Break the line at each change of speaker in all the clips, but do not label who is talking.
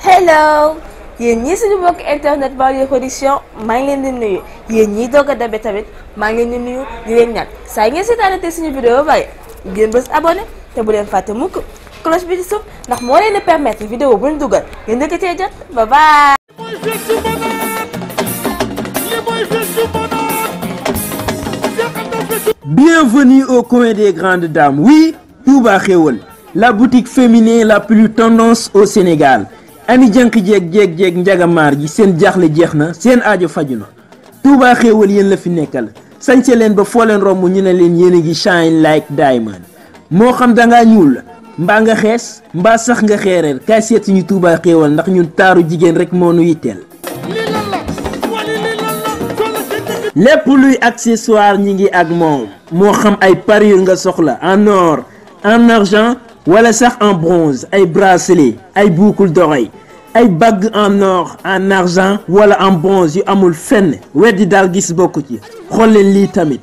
hello yéen ñii suñu mbokk internet Baol Production maa ngi leen di nuyu yéen ñii doog a dabe tamit maa ngi leen di nuyu di leen ñaan saa ngeen seetaanate suñu vidéo ba pare ngeen bës abonné te bu leen fàtte mukk cloche bi di suuf ndax moo leen di permettre vidéo buñ dugal ngeen dëkk cee jot bye bye.
Bienvenue au coin des grandes dames. Oui, Touba Xéwal, la boutique féminine la plus tendance au Sénégal. Ani jànk jeeg njagamaar ji seen jaaxle jeex na seen aajo faju na Touba Xéwal yéen la fi nekkal sañse leen ba foo leen romb ñu ne leen yéen a ngi shine like diamond moo xam dangaa ñuul mbaa nga xees mbaa sax nga xeereer kaay seet suñu Touba Xéwal ndax ñun taaru jigéen rek moo nu yitteel. lépp luy accessoire ñi ngi ak moom moo xam ay parure nga soxla en or en argent wala sax en bronze ay bracelet ay boucle d'oreille ay bague en or en argent wala en bronze yu amul fenn weddi daal gis bokku ci xool leen lii tamit.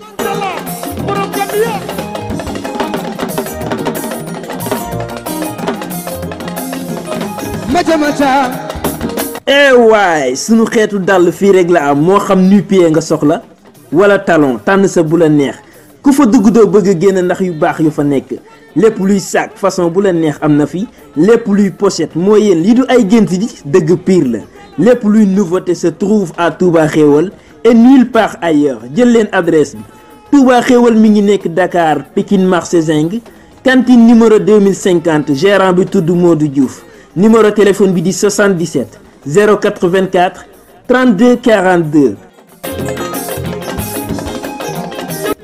waay sunu xeetu dàll fii rek la am moo xam nu-pieds nga soxla wala talon tànn sa bu la neex ku fa dugg doo bëgg a génn ndax yu baax yu fa nekk lépp luy sac façon bu la neex am na fi lépp luy pochette moo yéen lii du ay gént di dëgg pire la lépp luy nouveauté se trouve à Touba Xéwal et nulle part ailleurs jël leen adresse bi Touba Xéwal mi ngi nekk Dakar Pikine marché Zinc cantine numéro 2050 gérant bi tudd Modou Diouf numéro téléphone bi di 77 084 32 42.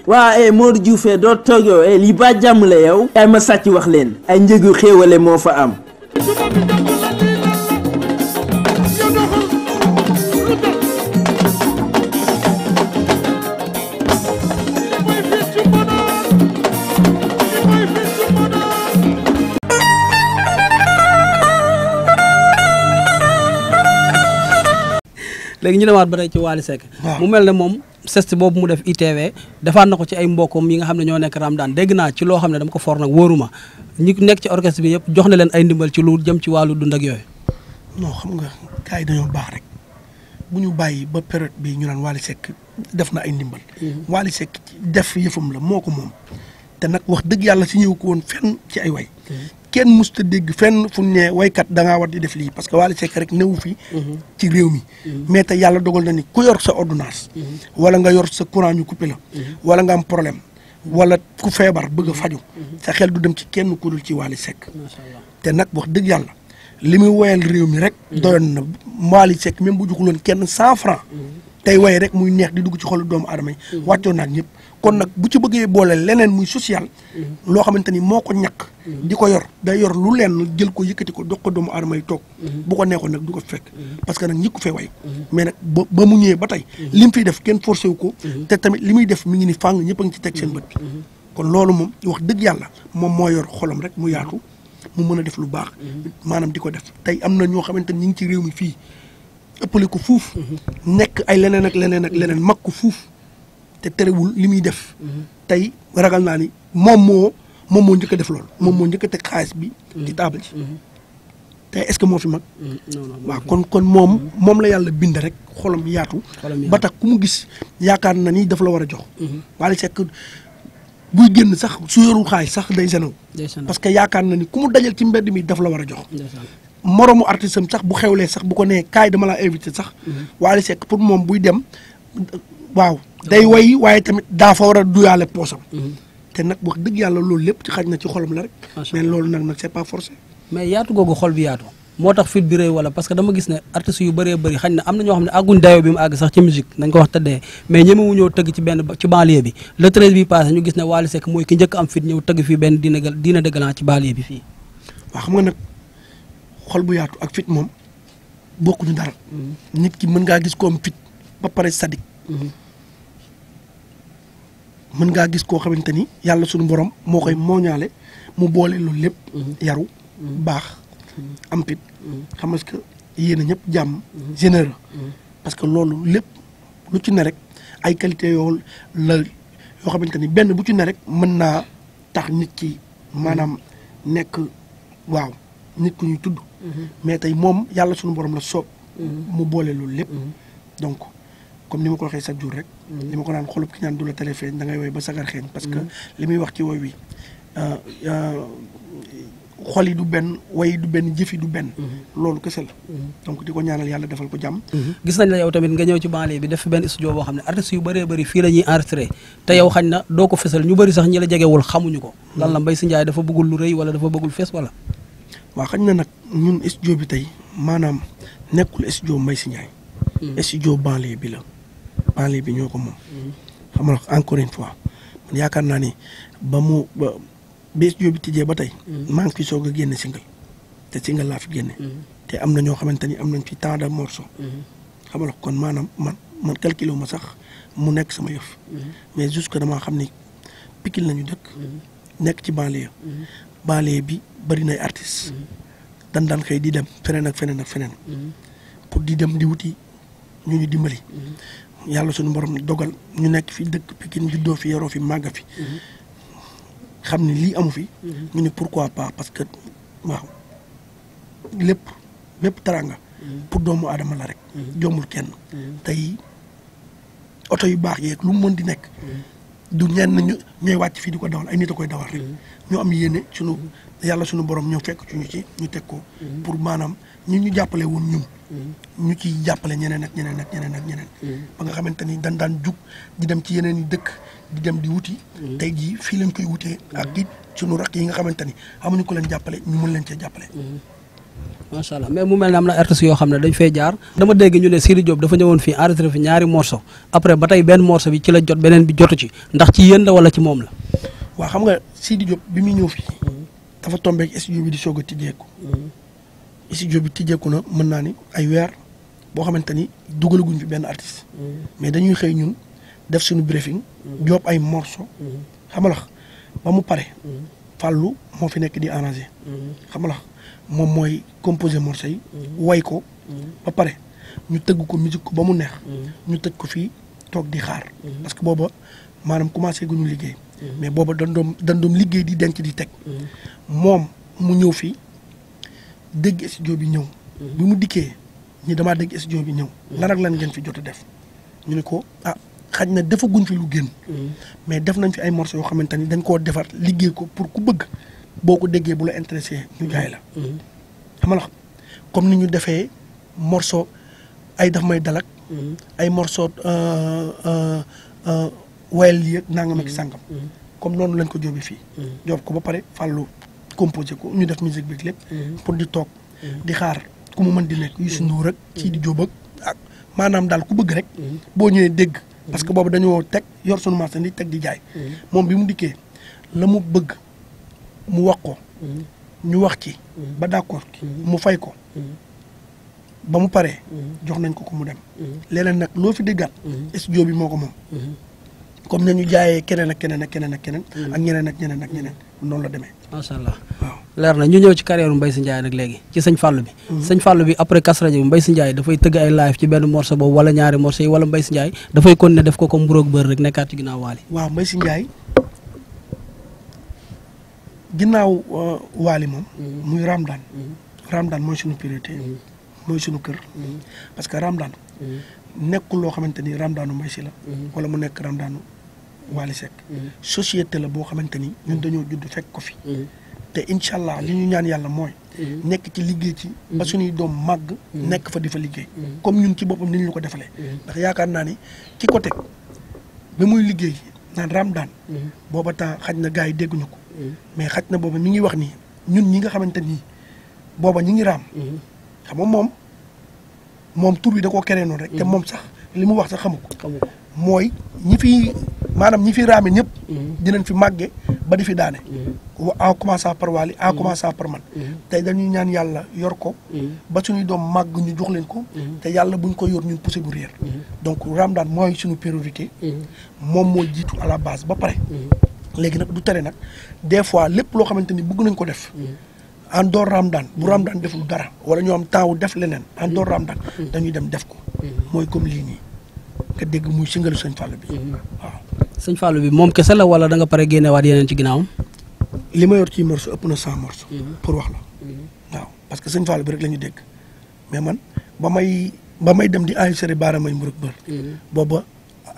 waa Modou Diouf doo toog yow lii ba jàmm la yow. ay ma sàcc wax leen ay njëgu xéewale moo fa am.
léegi ñu demaat ba tey ci Wally Seck mu mel ne moom geste boobu mu def ITV defaat na ko ci ay mbokkam yi nga xam ne ñoo nekk Ramadan dégg naa ci loo xam ne dama ko for nag wóoruma ñi nekk ci orchestre bi yëpp jox na leen ay ndimbal ci lu jëm ci wàllu dund ak yooyu.
non xam nga gars yi dañoo baax rek bu ñu bàyyi ba période bi ñu naan Wally Seck def na ay ndimbal. Wally Seck def yëfam la moo ko moom te nag wax dëgg yàlla si ñëw ko woon fenn ci ay way kenn musta dégg fenn fu ne waykat da ngaa war di def lii parce que Wally Seck rek newu fi ci réew mi mais te yàlla dogal na ni ku yor sa ordonnance wala nga yor sa courant ñu coupé la wala nga am problème wala ku feebar bëgg a faju sa xel du dem ci kenn ku dul ci Wally Seck te nag wax dëgg yàlla li muy woyal réew mi rek doyoon na Wally Seck même bu joxuloon kenn 100 francs tey way rek muy neex di dugg ci xolu doomu aadama yi wàccoon naag ñëpp kon nag bu ci bëggee boole leneen muy social loo xamante ni moo ko ñàkk di ko yor day yor lu leen jël ko yëkkati ko dox ko doomu aadama yi toog bu ko neexoon nag du ko fekk parce que nag ñi ko fee way mais nag ba mu ñëwee ba tey li mu fiy def kenn forcé wu ko te tamit li muy def mi ngi ni fàng ñëpp a ngi ci teg seen bët bi kon loolu moom wax dëgg yàlla moom moo yor xolam rek mu yaatu mu mën a def lu baax maanaam di ko def tey am na ñoo xamante ni ñi ngi ci réew mi fii ëppale ko fuuf nekk ay leneen ak leneen ak leneen mag ko fuuf te terewul li muy def tey ragal naa ni moom moo njëkk a def loolu moom moo njëkk a teg xaalis bi ci taabal ji tey est-ce que moo fi mag waaw kon moom la yàlla bind rek xolam yaatu ba tax ku mu gis yaakaar na ni dafa la war a jox Wally Seck buy génn sax su yorul xaalis sax day senaw parce que yaakaar na ni ku mu dajal ci mbedd mi dafa la war a jox moromu artiste am sax bu xewlee sax bu ko nee kaay dama laa invité sax Wally Seck pour moom buy dem waaw day way waaye tamit daa fa war a duyaale poosam te nag wax dëgg yàlla loolu lépp ci xaj na ci xolam la rek mais loolu nag c'est pas forcé
mais yaatu googu xol bi yaatu moo tax fit bi rëy wala parce que dama gis ne artistes yu bëree bëri xañ na am na ñoo xam ne àgguñ dayoo bi mu àgg sax ci musique nañ ko wax tëddee mais ñemewu ñëw tëgg ci banlieue bi le 13 bi passé ñu gis ne Wally Seck mooy ki njëkk am fit ñëw tëgg fii benn diina dëggalan ci banlieue bi fii
waaw xam nga nag xol bu yaatu ak fit moom bokkuñu dara nit ki mën ngaa gis ko am fit ba pare sadik mën ngaa gis koo xamante ni yàlla suñu borom moo koy mooñaale mu boole loolu lépp yaru baax am fit xam nga que yéen a ñëpp jàmm généreux parce que loolu lépp lu ci ne rek ay qualité yoo xamante ni benn bu ci ne rek mën naa tax nit ki maanaam nekk waaw nit ku ñuy tudd mais tey moom yàlla suñu borom la soob mu boole loolu lépp donc comme ni ma ko waxee chaque jour rek li ma ko naan xolub ki ñaan du la tere feeñ da ngay woy ba sagar xeeñ parce que li muy wax ci woy wi xol yi du benn way yi du benn jëf yi du benn loolu kese la donc di ko ñaanal yàlla defal ko jàmm
gis nañ la yow tamit nga ñëw ci banlieue bi def fi benn studio boo xam ne artistes yu bëree bëri fii la ñuy enregistré te yow xañ na doo ko fesal ñu bëri sax ñi la jegewul xamuñu ko lan la Mbaye Sy Ndiaye dafa bëggul lu rëy wala dafa bëggul fes wala
waaw xañ na nag ñun studio bi tey maanaam nekkul studio Mbaye Sy Ndiaye studio banlieue bi la banlieue bi ñoo ko moom xam nga encore une fois man yaakaar naa ni bi studio bi tijjee ba tey maa ngi fi soog a génne single te single laa fi génne te am na ñoo xamante ni am nañ fi tant de morceaux xam nga kon maanaam man calculé wu ma sax mu nekk sama yëf mais jusque damaa xam ni Pikine lañu dëkk nekk ci banlieue bi bari nay artistes dan daan xëy di dem feneen ak feneen ak feneen pour di dem di wuti ñu ñu dimbali yàlla suñu borom dogal ñu nekk fi dëkk Pikine juddoo fi yaroo fi màgga fi xam ni lii amu fi ñu ne pourquoi pas parce que waaw lépp taranga pour doomu aadama la rek jombul kenn tey oto yu baax yeeg lu mu mën di nekk du ñenn ñu ñooy wàcc fii di ko dawal ay nit a koy dawal rek ñoo am yéene sunu yàlla sunu borom ñëw fekk ci ñu ci ñu teg ko pour maanaam ñu jàppale woon ñun ñu ciy jàppale ñeneen ak ñeneen ak ñeneen ak ñeneen ba nga xamante ni dañ daan jug di dem ci yeneen i dëkk di dem di wuti tey jii fii lañ koy wutee ak it sunu rakk yi nga xamante ni amuñu ko leen jàppale ñu mën leen cee jàppale
macha allah mais mu mel ne am na artistes yoo xam ne dañ fay jaar dama dégg ñu ne Sidi Diop dafa ñëwoon fii enregistré fi ñaari morceau après ba tey benn morceau bi ci la jot beneen bi jotu ci ndax ci yéen la wala ci moom la
waaw xam nga Sidi Diop bi muy ñëw fii dafa tombé studio bi di soog a tijjeeku studio bi tijjeeku na mën naa ni ay weer boo xamante ni dugalaguñ fi benn artiste mais dañuy xëy ñun def suñu briefing job ay morceau xamalax ba mu pare Fallou moo fi nekk di arrangé xamalax moom mooy composé morceau yi way ko ba pare ñu tëgg ko musique ko ba mu neex ñu tëj ko fii toog di xaar parce que booba maanaam commencé guñu liggéey mais booba dañ doon liggéey di denc di teg moom mu ñëw fii dégg studio bi ñëw bi mu dikkee ñi damaa dégg studio bi ñëw lan ak lan ngeen fi jot a def ñu ne ko xaj na defaguñ fi lu génn mais def nañ fi ay morceaux yoo xamante ni dañ koo defar liggéey ko pour ku bëgg boo ko déggee bu la intéressé ñu jaay la xam nga comme ni ñu defee morceau ay daf may dalak ay morceau wayal lii ak nangam ak sàngam comme noonu lañ ko jóobi fii joob ko ba pare Fallou composé ko ñu def musique bi lépp pour di toog di xaar ku mu mën di nekk Youssou Ndour rek ci di jóob ak maanaam daal ku bëgg rek boo ñëwee dégg parce que boobu dañoo teg yor sunu marché di teg di jaay moom bi mu dikkee la mu bëgg mu wax ko ñu wax ci ba d'accord mu fay ko ba mu paree jox nañ ko mu dem léeg-léeg nag loo fi déggaat studio bi moo ko moom comme nañu jaayee keneen ak keneen ak keneen ak keneen ak ñeneen ak ñeneen ak ñeneen noonu la demee
macha allah
waaw
leer na ñu ñëw ci carrière Mbaye Sy Ndiaye nag léegi ci sëñ Fallou bi sëñ Fallou bi après Kazu Rajab bi Mbaye Sy Ndiaye dafay tëgg ay live ci benn morceau boobu wala ñaari morceau yi wala Mbaye Sy Ndiaye dafay continuer def ko comme mburoog bër rek nekkaat ci ginnaaw Waly
waaw Mbaye Sy Ndiaye ginnaaw Waly moom muy Ramdan mooy suñu priorité mooy suñu kër parce que Ramdan nekkul loo xamante ni Ramdanu Mbaye Sy la wala mu nekk Ramdanu Waly Seck société la boo xamante ni ñun dañoo judd fekk ko fi te incha allah li ñu ñaan yàlla mooy nekk ci liggéey ci ba suñuy doom màgg nekk fa di fa liggéey comme ñun ci boppam ni ñu ko defalee ndax yaakaar naa ni ki ko teg ba muy liggéey naan Ramdan booba temps xaj na gars yi dégguñu ko mais xaj na booba mi ngi wax ni ñun ñi nga xamante ni booba ñi ngi raam xam nga moom tur bi da koo keree noonu rek te moom sax li mu wax sax xamu ko mooy ñi fi raame ñëpp dinañ fi màgge ba di fi daane en commençant par Waly en commençant par man tey dañuy ñaan yàlla yor ko ba suñuy doom màgg ñu jox leen ko te yàlla buñ ko yor ñun poussé bu réer donc Ramdan mooy suñu priorité moom moo jiitu à la base ba pare léegi nag du tere nag des fois lépp loo xamante ni bëgg nañ ko def en dehors Ramdan bu Ramdan deful dara wala ñoo am temps wu def leneen en dehors Ramdan dañuy dem def ko mooy comme lii nii nga dégg muy singalu sëñ Fallou bi waaw
sëñ Fallou bi moom kese la wala da nga pare génnewaat yeneen ci ginnaawam
li ma yor ci morceau ëpp na 100 morceau pour wax la waaw parce que sëñ Fallou bi rek la ñu dégg mais man ba may dem di enregistré Baara May Mburug Bër booba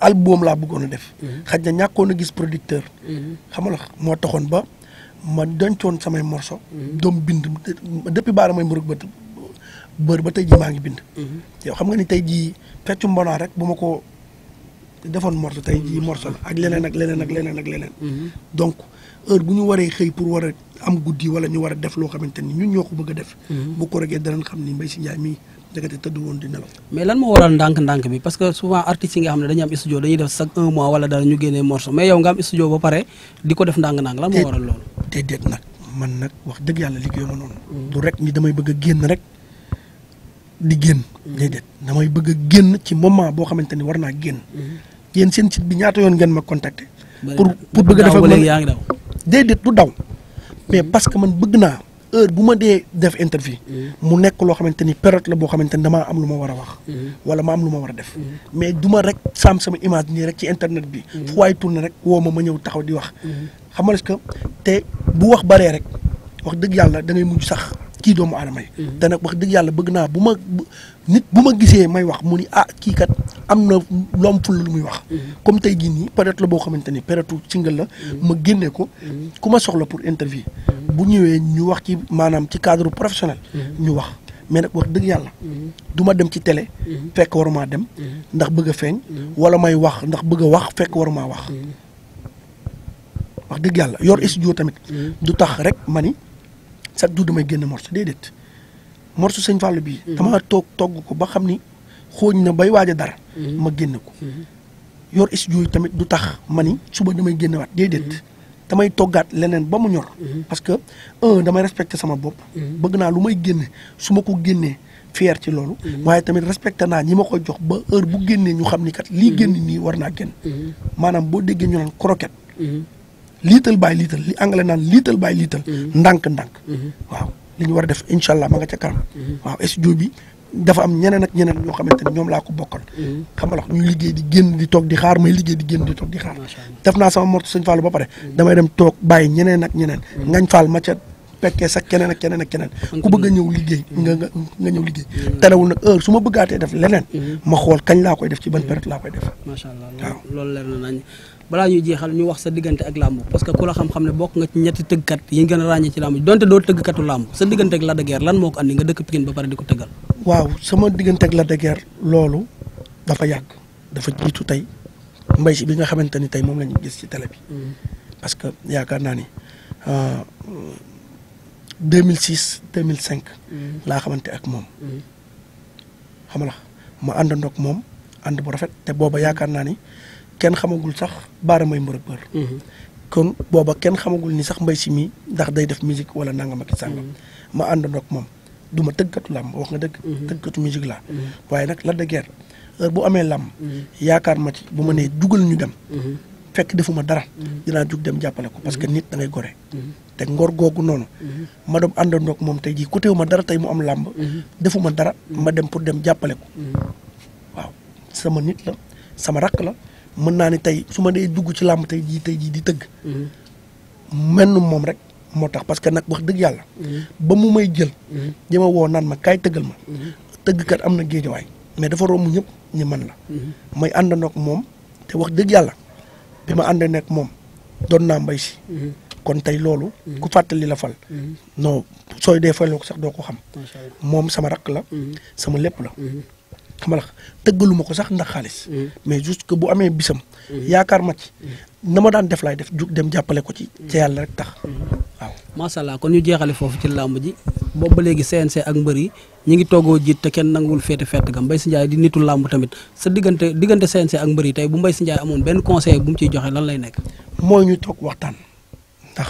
album laa bëggoon a def xaj na ñàkkoon a gis producteur xam nga moo taxoon ba ma dencoon samay morceau doom bind depuis Baara May Mburug Bër ba tey jii maa ngi bind yow xam nga ni tey jii feccu mbonaa rek bu ma ko defoon morceau tey jii morceau la ak leneen ak leneen ak leneen ak leneen donc heure bu ñu waree xëy pour war a am guddi wala ñu war a def loo xamante ni ñun ñoo ko bëgg a def bu ko regee danañ xam ni Mbaye Sy Ndiaye mii dëggate tëdd woon di nelaw. Mais
lan moo waral ndànk-ndànk bi parce que souvent artistes yi nga xam ne dañuy am studio dañuy def chaque 1 mois wala dara ñu génnee morceau mais yow nga am studio ba pare di ko def ndànk-ndànk lan moo waral loolu.
déedéet nag man nag wax dëgg yàlla liggéey ma noonu. du rek ni damay bëgg a génn rek di génn. déedéet damay bëgg a génn ci moment boo xamante ni war naa génn. yéen seen site bi ñaata yoon ngeen ma contacter. pour bëgg a def ak man
yaa ngi daw.
déedéet du daw mais parce que man bëgg naa heure bu ma dee def interview mu nekk loo xamante ni période la boo xamante ni damaa am lu ma war a wax wala ma am lu ma war a def mais du ma rek sama image nii rek ci internet bi fu waay tourné rek woo ma ñëw taxaw di wax xam nga que te bu wax baree rek wax dëgg yàlla da ngay mujj sax kii doomu aadama yi te nag wax dëgg yàlla bëgg naa bu ma gisee may wax mu ni kii kat am na loom ful lu muy wax comme tey jii nii période la boo xamante ni période single la ma génnee ko ku ma soxla pour interview bu ñëwee ñu wax ci maanaam ci cadre professionnel ñu wax mais nag wax dëgg yàlla du ma dem ci télé fekk waruma dem ndax bëgg a feeñ wala may wax ndax bëgg a wax fekk waruma wax wax dëgg yàlla yor studio tamit du tax rek ma ni chaque jour damay génn morceau déedéet morceau sëñ Fallou bii dama togg ko ba xam ni xooñ na bay waaj a dara ma génn ko yor studio yi tamit du tax ma ni suba damay génn waat déedéet damay toggaat leneen ba mu ñor parce que damay respecté sama bopp bëgg naa lu may génne su ma ko génnee fier ci loolu waaye tamit respecté naa ñi ma koy jox ba heure bu génnee ñu xam ni kat lii génn nii war naa génn maanaam boo déggee ñu naan croquette little by little li anglais naan little by little ndànk-ndànk waaw li ñu war a def incha allah ma nga ca kanam waaw studio bi dafa am ñeneen ak ñeneen ñoo xamante ne ñoom laa ko bokkal xam nga ñuy liggéey di génn di toog di xaar may liggéey di génn di toog di xaar def naa sama morceau sëñ Fallou ba pare damay dem toog bàyyi ñeneen ak ñeneen ngañ Fall ma ca pekkee sax keneen ak keneen ak keneen ku bëgg a ñëw liggéey nga ñëw liggéey terewul nag heure su ma bëggaatee def leneen ma xool kañ laa koy def ci ban période laa koy def
macha allah waaw loolu leer na nañ balaa ñuy jeexal ñu wax sa diggante ak làmb parce que ku la xam-xam ne bokk nga ci ñetti tëggkat yi gën a ràññee ci làmb ji donte doo tëggkatu làmb sa diggante ak Lac de Guiers lan moo ko andi nga dëkk Pikine ba pare di ko tëggal
waaw sama diggante ak Lac de Guiers loolu dafa yàgg dafa jiitu tey Mbaye Sy bi nga xamante ni tey moom la ñu gis ci télé bi parce que yaakaar naa ni 2006 2005 laa xamante ak moom xam nga ma àndandoo ak moom ànd bu rafet te booba yaakaar naa ni kenn xamagul sax Baara May Mburug Bër kon booba kenn xamagul ni sax Mbaye Sy mi ndax day def musique wala nangam ak sàngam ma àndandoo ak moom du ma tëggkatu làmb wax nga dëgg tëggkatu musique laa waaye nag Lac de Guiers heure bu amee làmb yaakaar ma ci bu ma nee jugal ñu dem fekk defuma dara dinaa jug dem jàppale ko parce que nit da ngay gore te ngor googu noonu ma doon àndandoo ak moom tey jii ku teew ma dara tey mu am làmb defuma dara ma dem pour dem jàppale ko waaw sama nit la sama rakk la mën naa ni tey su ma dee dugg ci làmb tey jii di tëgg menn moom rek moo tax parce que nag wax dëgg yàlla ba mu may jël di ma woo naan ma kaay tëggal ma tëggkat am na géejawaay mais dafa romb ñëpp ñi man la may àndandoo ak moom te wax dëgg yàlla bi ma àndee nekk moom doon naa Mbaye Sy kon tey loolu ku fàttali la fal non sooy dee faloo ko sax doo ko xam moom sama rakk la sama lépp la xam nga tëggaluma ko sax ndax xaalis mais juste que bu amee bisam yaakaar ma ci na ma daan def laay def jug dem jàppale ko ci yàlla rek tax waaw
macha allah kon ñu jeexale foofu ci làmb ji boobu ba léegi CNG ak mbër yi ñi ngi toggoo jiit te kenn nanguwul féete fett ga Mbaye Sy Ndiaye di nitu làmb tamit sa diggante CNG ak mbër yi tey bu Mbaye Sy Ndiaye amoon benn conseil bu mu ciy joxe lan lay nekk
mooy ñu toog waxtaan ndax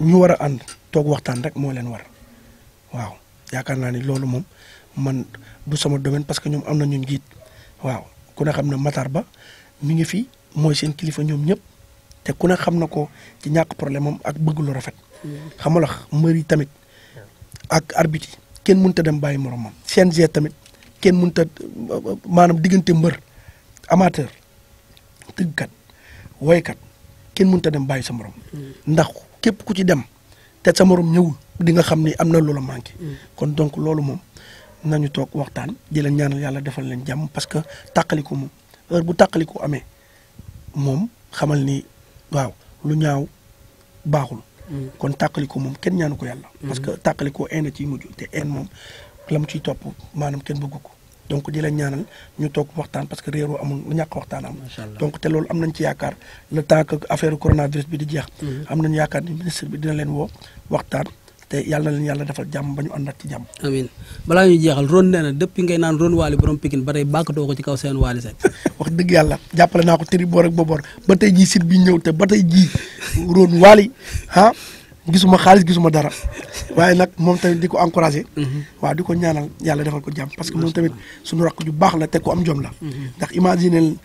ñu war a ànd toog waxtaan rek moo leen war waaw yaakaar naa ni loolu moom man du sama domaine parce que ñoom am na ñu njiit waaw ku ne xam na Matar Ba mi ngi fi mooy seen kilifa ñoom ñëpp te ku ne xam na ko ci ñàkk problème am ak bëgg lu rafet xam nga mbër yi tamit ak arbitre yi kenn mënut a dem bàyyi moromam CNG tamit kenn mënut a maanaam diggante mbër amateur tëggkat woykat kenn mënut a dem bàyyi sa morom ndax képp ku ci dem te sa morom ñëwul di nga xam ni am na loola manqué. kon donc loolu moom nañu toog waxtaan di leen ñaanal yàlla defal leen jàmm parce que tàqaliko moom heure bu tàqaliko amee moom xamal ni waaw lu ñaaw baaxul. kon tàqaliko moom kenn ñaanu ko yàlla. parce que tàqaliko een ciy mujj te een moom la mu ciy topp maanaam kenn bëggu ko. donc di leen ñaanal ñu toog waxtaan parce que réeroo amul lu ñàkk waxtaan am. donc te loolu am nañ ci yaakaar le temps que affaire coronavirus bi di jeex. am nañu yaakaar ni ministre bi dina leen woo waxtaan te yàlla na leen yàlla defal jàmm ba ñu àndaat ci jàmm.
amiin balaa ñuy jeexal Ron nee na depuis ngay naan Ron Wally borom Pikine ba tey bàkkatoo ko ci kaw seen Wally Seck.
wax dëgg yàlla jàppale naa ko tëri boor ak boor ba tey jii site bi ñëw te ba tey jii Ron Wally ah gisuma xaalis gisuma dara waaye nag moom tamit di ko encouragé. waaw di ko ñaanal yàlla defal ko jàmm parce que moom tamit suñu rakk ju baax la te ku am jom la. ndax imaginer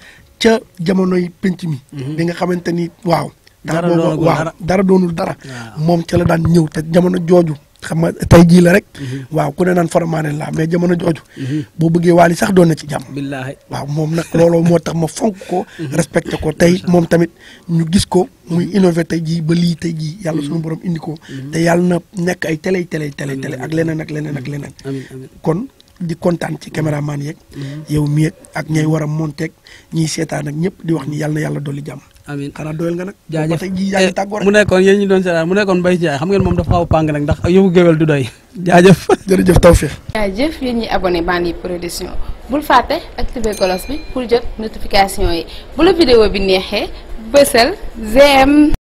ca jamonoy penc mi. bi nga xamante ni waaw. dara doonul dara. moom ca la daan ñëw te jamono jooju xam nga tey jii la rek. waaw ku ne naan faramaane la mais jamono jooju. boo bëggee Wally sax doon na ci jàmm.
billaahi
waaw moom nag looloo moo tax ma fonk ko. respecté ko tey moom tamit ñu gis ko muy innové tey jii ba lii tey jii yàlla suñu borom indi ko. te yàlla na nekk ay télé ak leneen ak leneen ak leneen. kon di kontaan ci caméraman yeeg. yow mi ak ñay war a monté ñiy seetaan ak ñëpp di wax ni yàlla na yàlla dolli jàmm.
amiin
xanaa doyal nga nag.
jaajëf
tey jii yaa ngi tàggoo rek
mu nekkoon yéen ñu doon seetaan mu nekkoon Mbaye Ndiaye xam ngeen moom dafa xaw a pàng nag ndax yóbbu géwél du doy jaajëf.
jërëjëf Tawfekh.
jaajëf yéen ñi abonné Banlieue Production bul fàtte activer cloche bi pour jot notification yi bu la vidéo bi neexee bësal j'aime.